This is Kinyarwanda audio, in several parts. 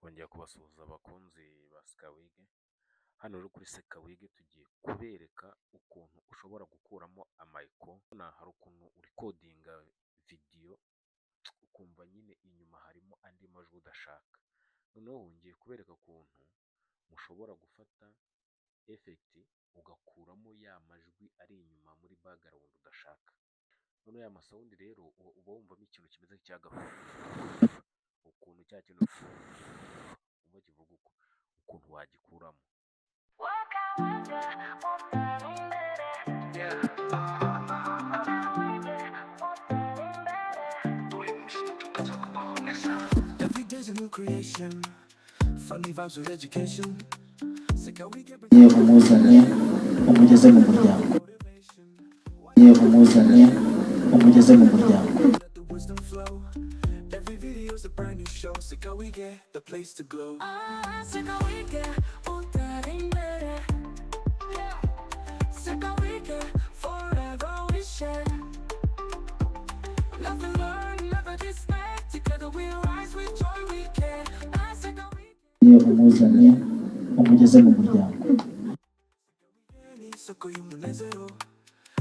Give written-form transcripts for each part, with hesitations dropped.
Twongeye kubasuhuza abakunzi ba Seka Wige, hano rero kuri Seka Wige tugiye kubereka ukuntu ushobora gukuramo ama echo. Hari ukuntu urecordinga video ukumva nyine inyuma harimo andi majwi udashaka. Noneho ngiye kubereka ukuntu mushobora gufata effect ugakuramo ya majwi ari inyuma muri background udashaka. Noneho ya ma sound rero uba wumvamo ikintu kimeze nk'icyaga, ukuntu cya kintu wumva kivuga uko, ukuntu wagikuramo. Waka waka, utera imbere. Waka waka, utera imbere. Every day's a new creation. Funny vibes with education. Seka Wige Ye umuzane umugeze mu muryango. Motivation. Ye umuzane umugeze mu muryango. Let the wisdom flow. Every video's a brand new show. Seka Wige, the place to glow. Ah, Seka Wige, utera imbere. Yeah. Seka Wige, forever we share. Love and learn, never despair. Together we rise with joy we care. Ah, Seka Wige. Ye umuzane umugeze mu muryango. Isoko y'umunezero.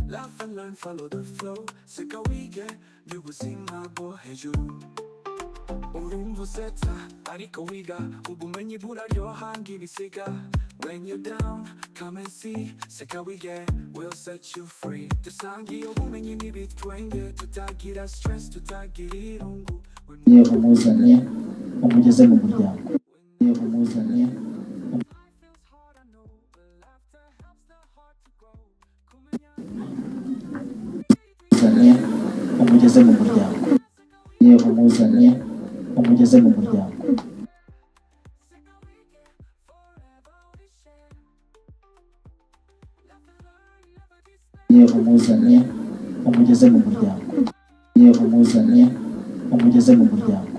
Laugh and learn, follow the flow. Seka Wige, ni ubuzima bwo hejuru. Urumva usetsa, ariko wiga. Ubumenyi buraryoha ng'ibisiga. When you're down, come and see. Seka Wige will set you free. Dusangiye ubumenyi n'ibitwenge. Tutagira stress, tutagira irungu. Ye umuzane umugeze mu muryango. Ye umuzane Life feels hard, I know, but laughter helps the heart to grow. Kumenya umuzane umugeze mu muryango. Ye umuzane umugeze mu muryango. Seka Wige, forever we share. Laugh and learn, never despair. Ye umuzane umugeze mu muryango. Ye umuzane umugeze mu muryango.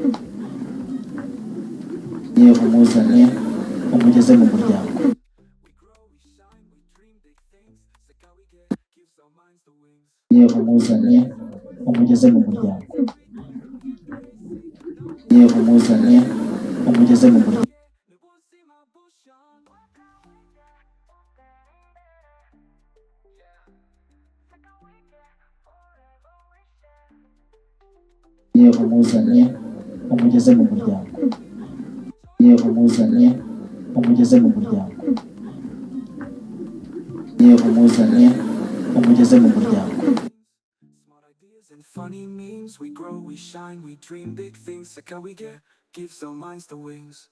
Ye umuzane umugeze mu muryango. We grow, we shine, we dream big things. Seka Wige gives our minds the wings. Ye umuzane umugeze mu muryango. Ye umuzane umugeze mu muryango. N'ubuzima busha. Waka wige, utera imbere. Yeah. Seka Wige, forever we share. Ye umuzane umugeze mu muryango. Ye umuzane umugeze mu muryango. Ye umuzane umugeze mu muryango. Smart ideas and funny memes. We grow, we shine, we dream big things. Seka Wige gives our minds the wings.